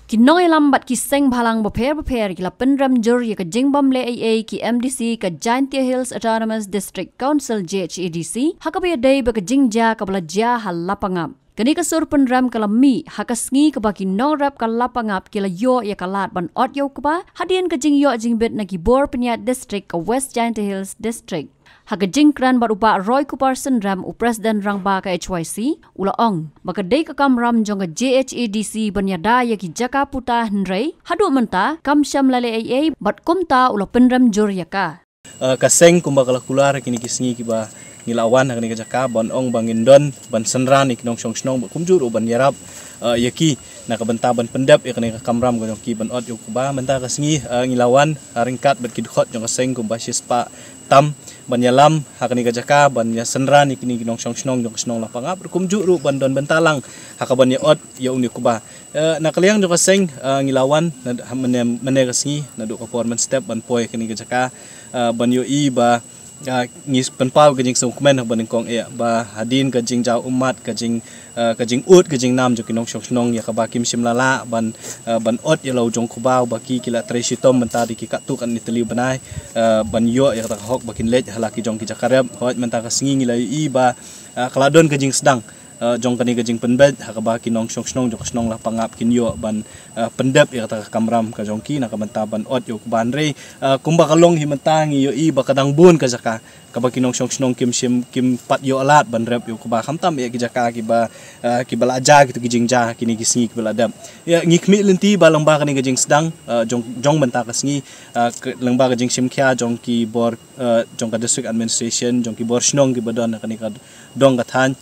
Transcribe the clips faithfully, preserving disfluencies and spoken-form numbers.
Ki nongïalam bad ki seng bhalang bapher bapher ki la pynrem jur ïa ka jingbym leh ei ei ki M D C ka Jaintia Hills Autonomous District Council, J H A D C, ha kaba ïadei bad ka jingjia kaba la jia ha Lapangap. Kane ka sur pynrem ka la mih ha ka sngi kaba ki nongrep ka Lapangap ki la ïoh ïa ka lad ban ot ïa u kba hadien ka jingïoh jingbit na ki bor pynïaid district ka West Jaintia Hills District. Ha ka jingkren bad u Bah Roy Kupar Synrem, u President Rangbah ka H Y C, u la ong ba ka dei ka kamram jong ka J H A D C ban ïada ïa ki jaka puta, hynrei haduh mynta kam shym la leh ei ei bad kumta u la pynrem jur ïa ka. Eh, ka seng kumba ka la kular ha kine ki sngi kiba ngi la wan ha kane ka jaka ban ong ba ngin don ban synran ïa ki nongshong shnong bad kumjuh ruh ban ïarap, eh, ïa ki na ka bynta ban pyndep ïa kane ka kamram ka jong ki ban ot ïa u kba. Mynta ka sngi, eh, ngi la wan, eh, ryngkat bad ki dkhot jong ka seng kumba shispah tam ban ïalam ha kane ka jaka ban ïa synran ïa kine ki nongshong shnong jong ka shnong Lapangap, ruh kumjuh ruh ban don bynta lang ha ka ban ïa ot ïa une u kba. Eh, na ka liang jong ka seng, eh, ngi la wan na ha mynne, mynne ka sngi naduh ka por mynstep ban poi kane ka jaka, eh, ban ïohi ba, eh, ngi pynpaw ka jingsngewkmen ha kaba nyngkong eh ba hadien ka jingjaw ummat, ka jing, eh, ka jingud ka jingnam jong ki nongshong shnong ïa kaba kim shym la lah ban, eh, ban ot ïa la u jong u kba uba ki ki la trei shitom mynta da ki katto katne tylli bnai, eh, ban ïoh ïa kata ka hok ba kin leit ha la ki jong ki jaka rep. Hooid, mynta ka sngi ngi la ïohi ba, eh, ka la don ka jingsdang, eh, jong kane ka jingpynbeit ha kaba ki nongshong shnong jong ka shnong Lapangap kin ïoh ban, eh, pyndep ïa kata ka kamram ka jong ki na ka bynta ban ot ïa u kba, hynrei, eh, kumba ka long hi mynta ngi ïohi ba ka dang bun ka jaka kaba ki nongshong shnong kim shym, kim pat ïoh lad ban rep ïa u kba, khamtam ïa ki jaka kiba, eh, kiba la jia kito ki jingjia kine ki sngi kiba la dep. Ïa, ngi khmih lynti ba lyngba kane ka jingsdang, eh, jong, jong mynta ka sngi, eh, ka, lyngba ka jingshim khia jong ki bor, eh, jong ka district administration, jong ki bor shnong kiba don ha kane ka dong ka thaiñ,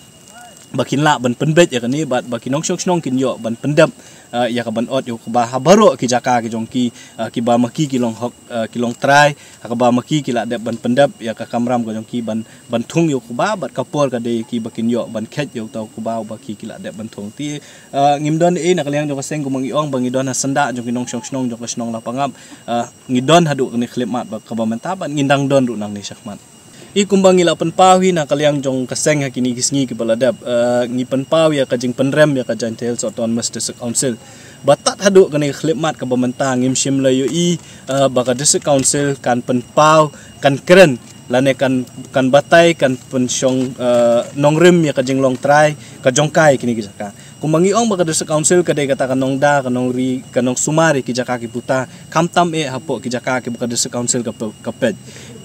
ba kin lah ban pynbeit ïa kane bad ba ki nongshong shnong kin ïoh ban pyndep, eh, ïa ka ban ot ïa u kba ha baroh ki jaka ki jong ki, eh, kiba ma ki ki long hok, eh, ki long trai, ha kaba ma ki ki la dep ban pyndep ïa ka kamram ka jong ki ban, ban thung ïa u kba, bad ka por ka dei ki ba kin ïoh ban khet ïa uta u kba uba ki ki la dep ban thung. Te, eh, ngim don ei na ka liang jong ka seng kumba ngi ong ba ngi don ha syndah jong ki nongshong shnong jong ka shnong Lapangap, eh, ngi don haduh kane ka khyllipmat ba kaba mynta bad ngin dang don ruh nangne shakhmat. I kumba ngi la pynpaw hi na ka liang jong ka seng ha kine ki sngi kiba la dep, eh, ngi pynpaw ïa ka jingpynrem ïa ka Jaintia Hills Autonomous District Council. Ba tad haduh kane ka khyllipmat kaba mynta ngim shym la ïohi, eh, ba ka District Council kan pynpaw, kan kren, lane kan, kan batai, kan pynshong, eh, nongrim ïa ka jinglong trai ka jong ka ïa kine ki jaka. Kumba ngi ong ba ka District Council ka dei kata ka nongda, ka nongri, ka nongsumar ïa ki jaka ki puta, khamtam eh hapoh ki jaka kiba ka District Council ka pe-, ka peit.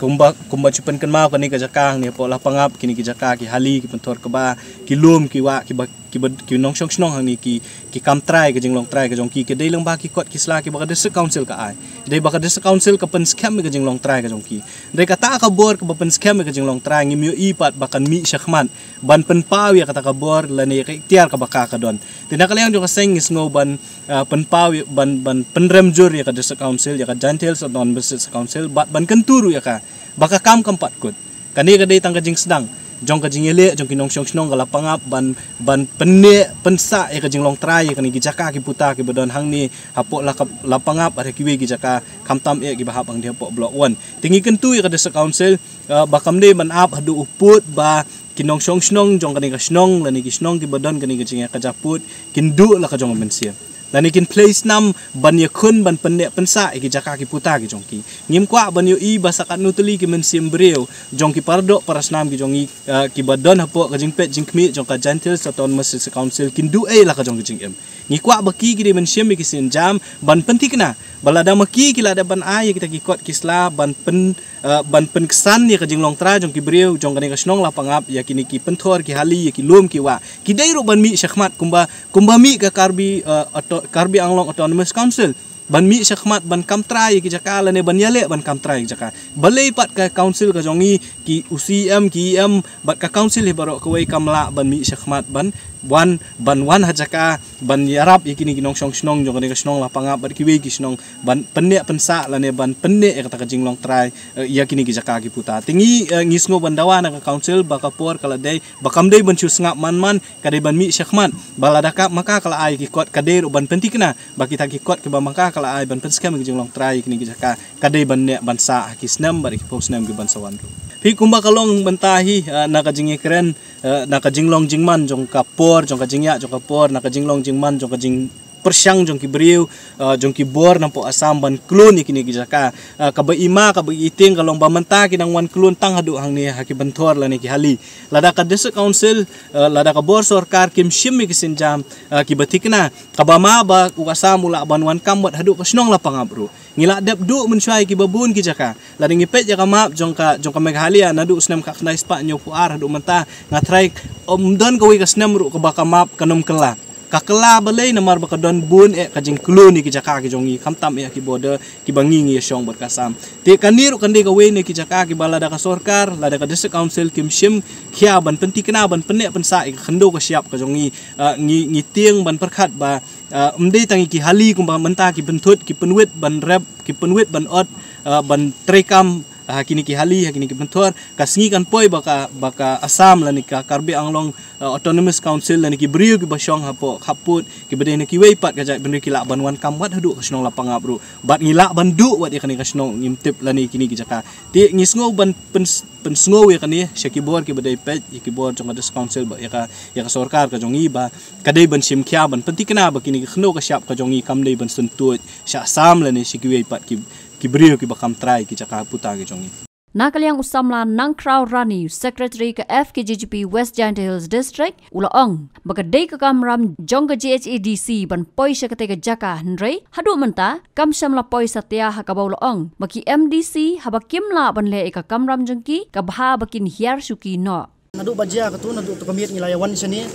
Kumba, kumba shu pynkynmaw kane ka jaka hangne hapoh Lapangap, kine ki jaka ki hali, ki pynthor kba, ki lum, ki wah, kiba, kiba, ki nongshong shnong hangne ki, ki kam trai ka jinglong trai ka jong ki, ki dei lyngba ki kot ki sla kiba ka District Council ka ai. Dei ba ka District Council ka pynskhem ïa ka jinglong trai ka jong ki. Dei kata ka bor kaba pynskhem ïa ka jinglong trai ngim ïohi pat ba kan mih shakhmat ban pynpaw ïa kata ka bor lane ïa ka iktiar kaba ka ka don. Te na ka liang jong ka seng ngi sngew ban, ah, pynpaw ïa, ban, ban pynrem jur ïa ka District Council, ïa ka Jaintia Hills Autonomous District Council, bad ban kyntu ruh ïa ka ba ka kam kam pat kut. Kane ka dei tang ka jingsdang jong ka jingïaleh jong ki nongshong shnong ka Lapangap ban, ban pynneh pynsah ïa ka jinglong trai ïa kane ki jaka ki puta kiba don hangne hapoh Laka-, Lapangap bad ha kiwei ki jaka khamtam eh kiba hap hangne hapoh Block One. Te ngi kyntu ïa ka District Council, ah, ba kam dei ban ap haduh u pud ba ki nongshong shnong jong kane ka shnong lane ki shnong kiba don kane ka jingïakajia pud kin duh la ka jong ka mynsiem lane kin plie snam ban ïakhun ban pynneh pynsah ïa ki jaka ki puta ki jong ki. Ngim kwah ban ïohi ba sa katno tylli ki mynsiem briew jong ki paradoh parasnam ki jong ngi, ah, kiba don hapoh ka jingpeit jingkhmih jong ka Jaintia Hills Autonomous District Council kin duh ei la ka jong ka jingim. Ngi kwah ba ki ki dei ban shim ïa ki sienjam ban pynthikna ba lada ma ki ki la dep ban ai ïa kita ki kot ki sla ban pyn, eh, ban pynksan ïa ka jinglong trai jong ki briew jong kane ka shnong Lapangap, ïa kine ki pynthor ki hali, ïa ki lum ki wah, ki dei ruh ban mih shakhmat kumba, kumba mih ka Karbi, eh, Auto-, Karbi Anglong Autonomous Council, ban mih shakhmat ban kam trai ïa ki jaka lane ban ïaleh ban kam trai ïa ki jaka. Balei pat ka council ka jong ngi, ki, u C E M, ki E M bad ka council hi baroh kawei kam lah ban mih shakhmat ban wan, ban wan ha jaka ban ïarap ïa kine ki nongshong shnong jong kane ka shnong Lapangap bad kiwei ki shnong ban pynneh pynsah lane ban pynneh ïa kata ka jinglong trai, eh, ïa kine ki jaka ki puta. Te ngi, eh, ngi sngew ban dawa na ka council ba ka por ka la dei, ba kam dei ban shu sngap man man, ka dei ban mih shakhmat ba lada ka ma ka ka la ai ki kot ka dei ruh ban pynthikna ba kita ki kot kiba ma ka ka la ai ban pynskhem ïa ki jinglong trai ïa kine ki jaka ka dei ban neh ban sah ha ki snem bad ha ki phew snem ki ban sa wan ruh. Phi, kumba ka long mynta hi, eh, na ka jingïakren, eh, na ka jinglong jingman jong ka por, jong ka jingïaid jong ka por, na ka jinglong jingman jong ka jing pyrshang jong ki briew, uh, jong ki bor napoh Assam ban klun ïa kine ki jaka. Uh, kaba i ma, kaba i tieng ka long ba mynta ki nang wan klun tang haduh hangne ha ki bynthor lane ki hali. Lada ka District Council, uh, lada ka bor sorkar kim shim ïa ki sienjam, uh, kiba thikna, kaba ma ba u Assam u lah ban wan kam wat haduh ka shnong Lapangap ruh. Ngi lah dep duh mynshuwa ïa kiba bun ki jaka. Lada ngi peit ïa ka map jong ka, jong ka Meghalaya naduh u snem khatkhyndai spah hynñiewphew ar haduh mynta, nga tharai ym don kawei ka snem ruh kaba ka map kan ym kylla. Ka kylla balei? Namar ba ka don bun eh ka jingklun ïa ki jaka ki jong ngi, khamtam eh ki border kiba ngi ngi ïashong bad ka Assam. Te kane ruh kan dei kawei na ki jaka kiba lada ka sorkar, lada ka District Council kim shim khia ban pynthikna, ban pynneh pynsah ïa ka khyndew ka shyiap ka jong ngi, ah, ngi, ngi tieng ban pyrkhat ba, ah, ym dei tang ïa ki hali kumba mynta ki pynthut, ki pynwit ban rep, ki pynwit ban ot, ah, ban treikam, ah, ha kine ki hali, ha kine ki pynthor. Ka sngi kan poi ba ka, ba ka Assam lane ka Karbi Anglong, ah, Autonomous Council lane ki briew kiba shong hapoh khappud, kiba dei na kiwei pat ka jaitbynriew ki lah ban wan kam wat haduh ka shnong Lapangap ruh. Bad ngi lah ban duh wat ïa kane ka shnong, ngim tip lane kine ki jaka. Te ngi sngew ban pyn, pynsngew ïa kane sha ki bor kiba dei peit, ïa ki bor jong ka District Council bad ïa ka, ïa ka sorkar ka jong ngi ba ka dei ban shim khia, ban pynthikna ba kine ki khyndew ka shyiap ka jong ngi kam dei ban syntuid sha Assam lane sha kiwei pat ki, ki briew kiba kam trai ki jaka puta ki jong ngi. Na ka liang u samla Nangkhraw Rani, Secretary ka F K J G P West Jaintia Hills District, u la ong ba ka dei ka kamram jong ka J H A D C ban poi sha katei ka jaka, hynrei haduh mynta kam shym la poi satia, ha kaba u la ong ba ki M D C haba kim lah ban leh ïa ka kamram jong ki, ka bha ba kin hiar shuki noh. Naduh ba jia katto, naduh to ka miet ngi la ïa wan shane.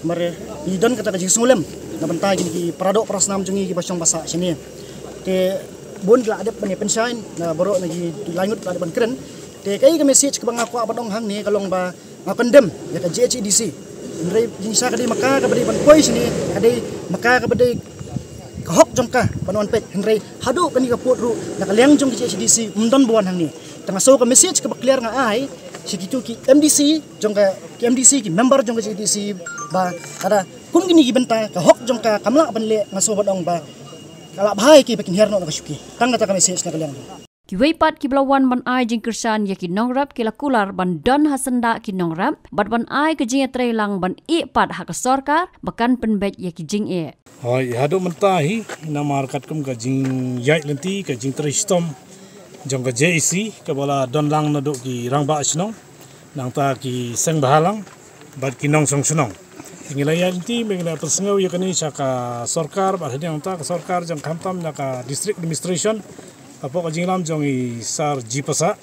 Namar ngi don kata ka jingsngewlem na bynta kine ki para doh para snam jong ngi kiba shong ba sah shane. Te bun ki la dep ban ïa pynshai na baroh na ki lai ngut ki la dep ban kren. Te kaei ka message kaba nga kwah ban ong hangne ka long ba nga condemn ïa ka J H A D C. Hynrei jingshai ka dei ma ka kaba dei ban poi shane, ka dei ma ka kaba dei ka hok jong ka ban wan peit. Hynrei haduh kane ka pud ruh na ka liang jong ka J H A D C ym don ba wan hangne. Te nga sngew ka message kaba clear nga ai sha kito ki M D C jong ka, ki M D C, ki member jong ka J H A D C, ba lada kum kine ki bynta ka hok jong ka kam lah ban leh, nga sngew ban ong ba ka lah bha ïa ki ba kin hiar noh na ka shuki. Tang kata ka message na ka liang. Kiwei pat kiba la wan ban ai jingkyrshan ïa ki nongrep ki la kular ban don ha syndah ki nongrep bad ban ai ka jingïatreilang ban ïeh pat ha ka sorkar ba kan pynbeit ïa ki jingeh. Hooid, haduh mynta hi, namar katkum ka jingïaid lynti, ka jingtrei shitom jong ka J A C kaba la don lang naduh ki rangbah shnong, nangta ki seng bhalang bad ki nongshong shnong. Ngi la ïaid lynti, ngi la pynsngew ïa kane sha ka sorkar, bad hadien nangta ka sorkar jong, khamtam na ka District Administration, hapoh ka jingïalam jong i Sir G Passah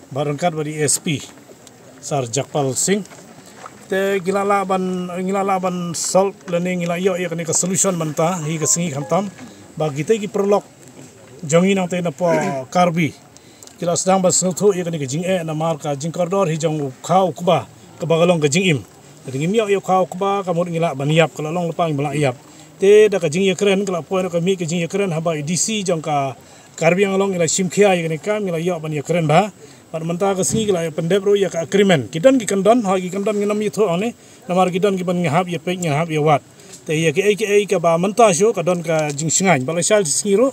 bad ryngkat bad i S P Sir Jagpal Singh. Te ngi la lah ban, ngi la lah ban solve lane ngi la ïoh ïa kane ka solution mynta hi ka sngi, khamtam ba kitei ki paralok jong ngi nangtei napoh Karbi ki la sdang ban sngewthuh ïa kane ka jingeh namar ka jingkordor hi jong u khaw u kba kaba ka long ka jingim. Lada ngim ïoh ïa u khaw u kba, ka mut ngi lah ban ïap, ka la long lypa ngim lah ïap. Te da ka jingïakren, ka la poi na ka mih ka jingïakren haba i D C jong ka Karbi Anglong i la shim khia ïa kane ka kam, ngi la ïoh ban ïakren bha. Bad mynta ka sngi ki la ïa pyndep ruh ïa ka agreement. Ki don ki kyndon, ha ki kyndon ngin ym ïathuh hangne, namar ki don kiban ngi hap ïa peit, ngi hap ïa wad. Te ïa kiei kiei kaba mynta shuh ka don ka jingshngaiñ. Bad lashai sngi ruh,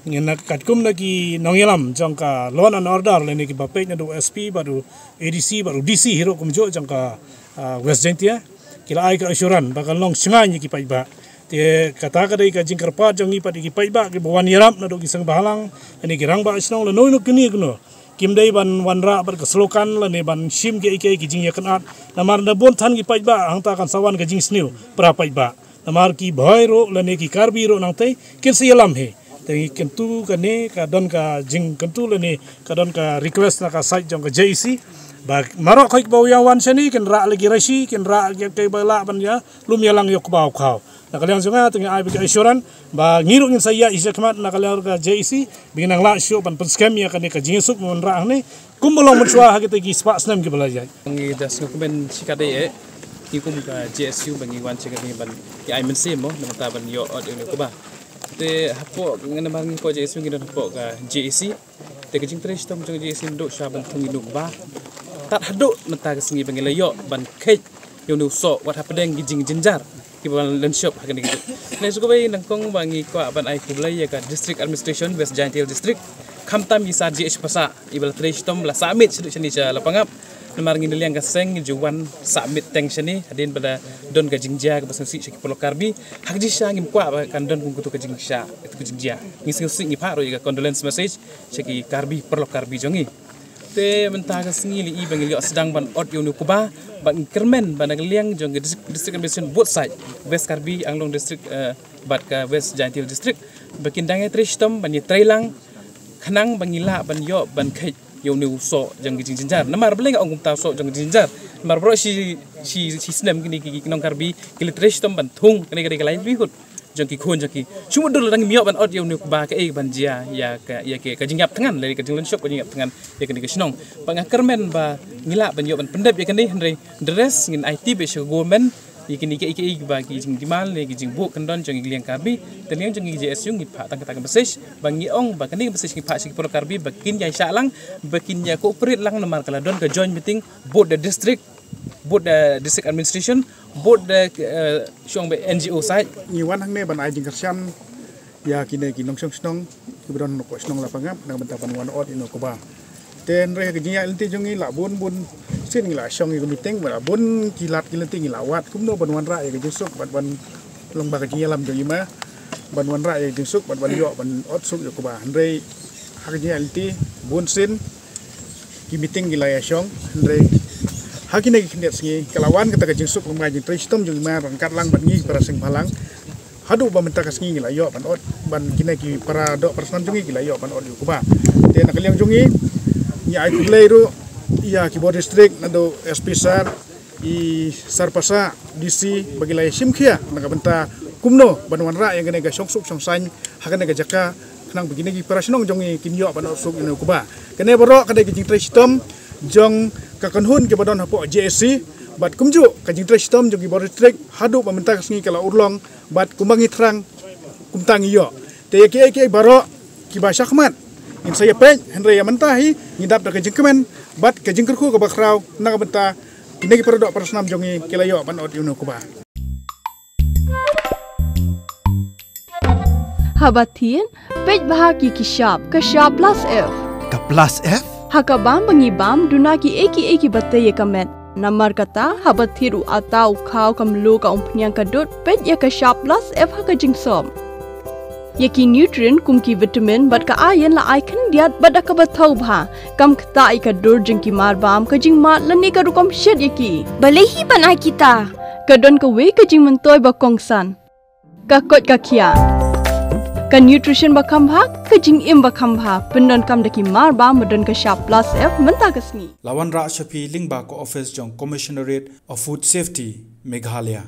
ngin na katkum na ki nongïalam jong ka law and order lane kiba peit naduh u S P bad u A D C bad u D C hi ruh kumjuh jong ka, ah, West Jaintia. Ki la ai ka assurance ba kan long shngaiñ ïa ki paidbah. Te kata ka dei ka jingkyrpad jong ngi pat ïa ki paidbah kiba wan ïarap naduh ki seng bhalang, lane ki rangbah shnong, lane uno kine kino. Kim dei ban wanrah bad ka slogan lane ban shim kiei kiei ki jingïakynad. Namar na bun than ki paidbah hangta kan sa wan ka jingsniew para paidbah. Namar ki Bhoi ruh lane ki Karbi ruh nangtei kin sa ïalam hi. Te ngi kyntu kane ka don ka jingkyntu lane ka don ka request na ka side jong ka J A C. Ba marok hoi ba u ïa wan shane kin rah lagi rashi, kin rah ïa kiba lah ban ïa lum ïalang ïa u kba u khaw. Na ka liang jong nga te ngi ai ba ka assurance ba ngi ruh ngin sa ïa ïa khmat na ka liang ka J A C, ba ngin nang lah shuh ban pynskhem ïa kane ka jingsuk ban rah hangne. Kumba long mynshuwa ha kita ki spah snem kiba la ïaid. Ngi da sngewkmen shikatdei eh, ngi kum ka J S U ba ngi wan shikatdei ban ïa ai mynsiem mo, na bynta ban ïoh ot ïa u kba. Te hapoh, namar ngi hapoh J S U, ngi don hapoh ka J A C. Te ka jingtrei shitom jong ka J A C naduh sha ban thung ïa u kba, tad haduh mynta ka sngi ba ngi la ïoh ban kheit ïa u soh wat hapdeng ki jingjynjar kiba wan lynshop ha kane ka juk. Kane shu kawei nyngkong ba ngi kwah ban ai khublei ïa ka District Administration West Jaintia Hills District, khamtam ïa i Sir G H Passah iba la trei shitom, la sah miet shaduh shane sha Lapangap. Namar ngi na liang ka seng ngi ju wan sah meeting shane hadien ba la don ka jingjia kaba sngewsih sha ki paralok Karbi. Ha ka jingshisha ngim kwah ba kan don kum katu ka jingshah, katu ka jingjia. Ngi sngewsih, ngi phah ruh ïa ka condolence message sha ki Karbi, paralok Karbi jong ngi. Te mynta ka sngi la i ba ngi ïoh sdang ban ot ïa une u kba, bad ngi kyrmen ba na ka liang jong ka Dis-, District Administration both side, West Karbi Anglong District, eh, bad ka West Jaintia Hills District, ba kin dang ïatrei shitom ban ïatrei lang khnang ba ngi lah ban ïoh ban kheit ïa une u soh jong ki jingjynjar. Namar balei nga ong kumta, soh jong ki jingjynjar? Namar baroh shi, shi, shi snem kine ki, ki nong Karbi ki la trei shitom ban thung, kane ka dei ka livelihood jong ki khun jong ki. Shu mutdur lada ngim ïoh ban ot ïa une u kba, kaei ban jia ïa ka, ïa ka, ka jingïap thngan, lane ka jinglynshop ka jingïap thngan ïa kane ka shnong. Bad nga kyrmen ba ngi lah ban ïoh ban pyndep ïa kane, hynrei the rest ngin aiti beit sha ka government ïa kine kiei kiei ba ki jingdemand ne ki jingbuh kyndon jong ngi ki liang Karbi. Te liang jong ngi J S U ngi phah tang kata ka message, ba ngi ong ba kane ka message ngi phah sha ki paralok Karbi ba kin ïa shah lang, ba kin ïa cooperate lang, namar ka la don ka joint meeting, both the district, both the district administration, both the, eh, shu ong ba N G O side. Ngi wan hangne ban ai jingkyrshan ïa kine ki nongshong shnong kiba don hapoh shnong Lapangap na ka bynta ban wan ot ïa une u kba. Te hynrei ha ka jingïaid lynti jong ngi la bun bun sien ngi la shong ïa ka meeting, la bun ki lad ki lynti ngi la wad kumno ban wanrah ïa ka jingsuk bad ban, long ba ka jingïalam jong i ma, ban wanrah ïa ka jingsuk bad ban ïoh ban ot suk ïa u kba. Hynrei ha ka jingïaid lynti bun sien ki meeting ki la ïa shong, hynrei ha kine ki khyndiat sngi ka la wan kata ka jingsuk lem bad ka jingtrei shitom jong i ma ryngkat lang bad ngi ki para seng bhalang. Haduh ba mynta ka sngi ngi la ïoh ban ot, ban kine ki para doh para snam jong ngi ki la ïoh ban ot ïa u kba. Te na ka liang jong ngi, ngi ai khublei ruh ïa ki bor district, naduh S P sir, i Sir Passah, D C, ba ki la ïa shim khia na ka bynta kumno ban wanrah ïa kane ka shongsuk shongsaiñ ha kane ka jaka, khnang ba kine ki para shnong jong ngi kin ïoh ban ot suk ïa une u kba. Kane baroh ka dei ka jingtrei shitom jong ka kynhun kiba don hapoh J S C, bad kumjuh ka jingtrei shitom jong ki bor district, haduh ba mynta ka sngi ka la urlong, bad kumba ngi thrang kumta ngi ïoh. Te ïa kiei kiei baroh kiba shakhmat ngin sa ïa peit, hynrei ïa mynta hi ngi dap da ka jingkmen bad ka jingkyrkhu kaba khraw na ka bynta kine ki para doh para snam jong ngi ki la ïoh ban ot ïa une u kba. Haba thied, peit bha ki ki shap, ka shap plus F. Ka plus F? Ha ka bam ba ngi bam, duna kiei kiei kiba tei ïa ka met. Namar kata, haba thied u atta, u khaw, ka mluh, ka umphniang, ka dud, peit ïa ka shap plus F ha ka jingsop. Ïa ki nutrient kum ki vitamin bad ka iron la ai khyndiat bad da kaba thaw bha. Kam ktah ïa ka dur jong ki mar bam, ka jingmad lane ka rukom shet ïa ki. Balei hi ban ai kita? Ka don kawei ka jingmyntoi ba kongsan. Ka koit ka khiah. Ka nutrition ba kham bha, ka jingim ba kham bha. Pyndonkam da ki mar bam ba don ka shap plus F mynta ka sngi. La wanrah sha phi lyngba ka office jong Commissionerate of Food Safety, Meghalaya.